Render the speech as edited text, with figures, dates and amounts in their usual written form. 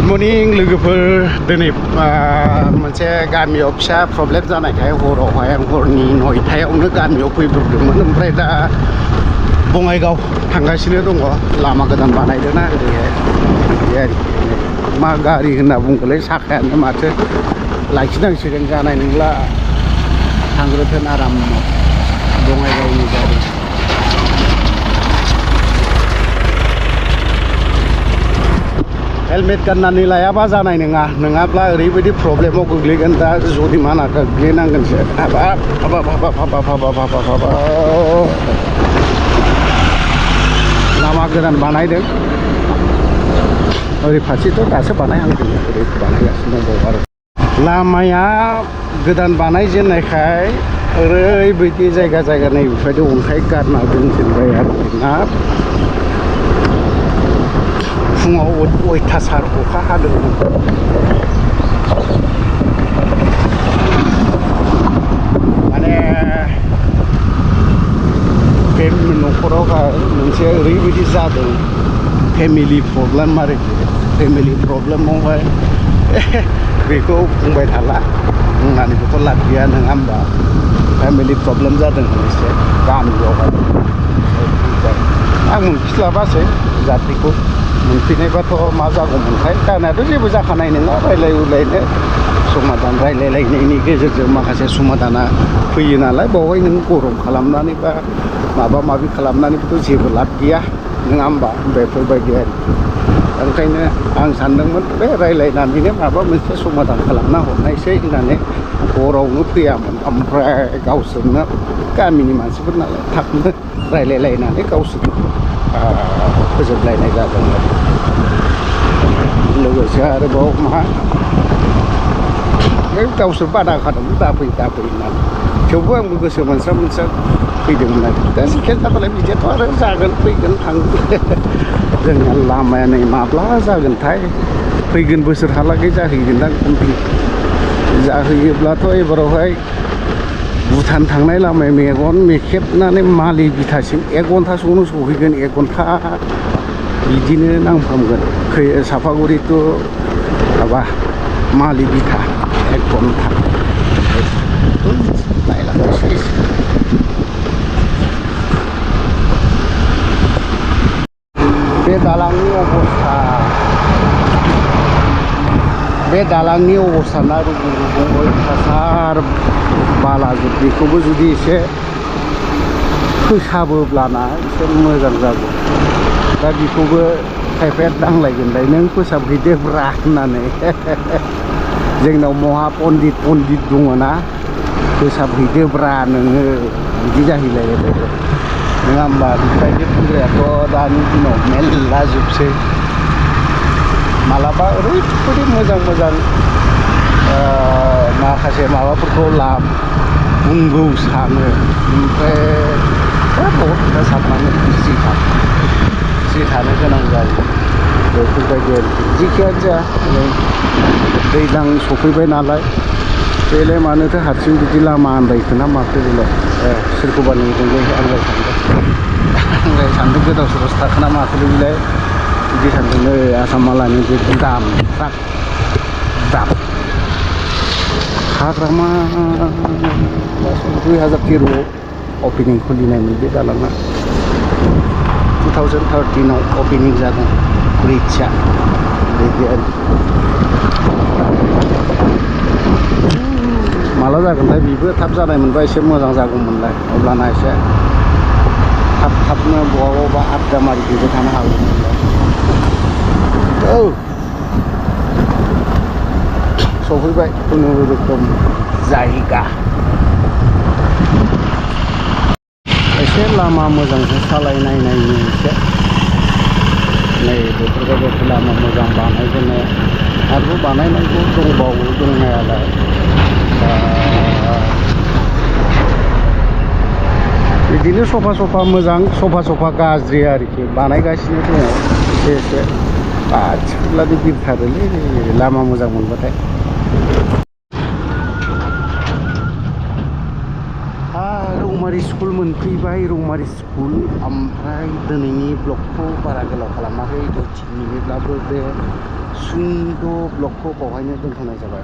Good morning लोगोफोर दिनै मोनसे गामियाव फिसा प्रब्लेम जानायखाय हरावहाय आं हरनि 9टायावनो गामियाव फैब्रबदोंमोन ओमफ्राय दा बङाइगाव थांगासिनो दङ लामा गोदान बानायदोंना ओरैहाय बिदि आरोखि मा गारि होनना बुंगोनलै साखायानो माथो लाखिनांसिगोन जानाय नंला थांग्रोथों आराम बङाइगावनि गारि हेलमेट गाननानै लायाबा जानाय नङा नङाब्ला ओरैबायदि प्रब्लेमाव गोग्लैगोन दा जुरिमाना गोग्लैनांगोनसो हाबाब लामा गोदान बानायदों ओरै फारसेथ' दासो बानायहांदों ओरै बानायगासिनो दंबावो आरो लामाया गोदान बानायजेननायखाय ओरैबायदि जायगा जायगा नै बेबायदि अन्थाइ गारना दोनजोबबाय आरोखि ना फुङाव अयथासार अखा हादोंमोन माने बे न'खरावहाय मोनसे ओरैबायदि जादों फेमिलि प्रब्लेम आरोखि फेमिलि प्रब्लेमावहाय बेखौ बुंबाय थाला बुंनानैबोथ' लाब गैया नङा होमबा फेमिलि प्रब्लेम जादों एसे गामियावहाय आं मोनफिस्लाबासै जातिखौ मोनफैनायबाथ' मा जागौमोनथाय दानाथ' जेबो जाखानाय नङा रायलाय उलायनो समाधान रायलायलायनायनि गेजेरजों माखासे समाधाना फैयो नालाय बावहाय नों गरम खालामनानै बा माबा माबि खालामनानैबोथ' जेबो लाब गैया नङा होमबा बेफोरबायदि आरोखि ओंखायनो आं सानदोंमोन बे रायलायनानैनो माबा मोनसे समाधान खालामना हरनायसै होननानै हरावनो फैयामोन ओमफ्राय गावसोरनो गामिनि मानसिफोर नालाय थाबनो रायलायलायनानै गावसोरनो फोजोबलायनाय जादों लोगोसे आरोबाव मा गावसोर बादा होखादोंमोन दाफै होननानै थेवबो आंबो गोसो मोनस्रा फैदोंमोन आरो दा सिखेल बिदिथ' आरो जागोन फैगोन थांगोन जोंना लामाया नै माब्ला जागोनथाय फैगोन बोसोरहालागै जाहैगोनदां कमप्लिट जाहैयोब्लाथ' एबारावहाय भुटान थांनाय लामाया मेगन मेखेबनानै मालि बिथासिम 1 घन्टासोआवनो सहैगोन 1 घन्टा बिदिनो नांफ्रामगोन साफागुरि टु माबा मालि बिथा 1 घन्टा नायलांनोसै बे दालांनि अबस्था ना रुगुं अयथासार बालाजोब बेखौबो जुदि एसे फोसाबोब्लाना एसे मोजां जागौ दा बेखौबो खायफाया दांलायगोनलाय नों फोसाबहैदोब्रा होननानै जोंनाव महा पण्डित दङ ना फोसाबहैदोब्रा नोङो बिदि जाहैलायबाय नङा होमबा बेबायदि बुंग्रायाथ' दानि दिनाव मेरला जोबसै मालाबा ओरैबायदि मोजां माखासे माबाफोरखौ बुंगौ सानो ओमफ्राय बहुद खोथा साननानै खुसि थानो गोनां जायो बेफोरबायदि आरोखि जिखियानो जाया दैज्लां सफैबाय नालाय बेलाय मानोथो हारसिं बिदि लामा आन्दायखोना माखो बेलाय सोरखौबा नोंजोंलाय आंलाय सानदों गोदाव सोरावसो थाखोना माखो बेलाय बिदि सानदों नै आसाम मालानि जे दाम हाग्रामा 2013 अपेनिं खुलिनायमोन बे दालाङा 2013 अपेनिं जादों ब्रिजआ बिदि आरोखि माला जागोनथाय बेबो थाब जानाय मोनबा एसे मोजां जागौमोनलाय अब्लाना एसे थाबनो बहाबा आड्डा मारिफैबाय थानो हागौमोनलाय औ सफैबाय खुनुरुखुम जायगा एसे लामा मोजांखौ सालायनायनि एसे नै बेफोरबायदि लामा मोजां बानायजेननाय आरोबाव बानायनांगौ दंबावो दंनायालाय बिदिनो सफा मोजां सफा गाज्रि आरोखि बानायगासिनो दङ एसे मानसिफोरलाबो बिरथारोलै लामा मोजां मोनबाथाय रौमारि स्कुल मोनफैबाय रौमारि स्कुल ओमफ्राय दिनैनि ब्लगखौ बारा गोलाव खालामाखै 2-3 मिनिटब्लाबो बे सुंद' ब्लगखौ बावहायनो दोनथ'नाय जाबाय।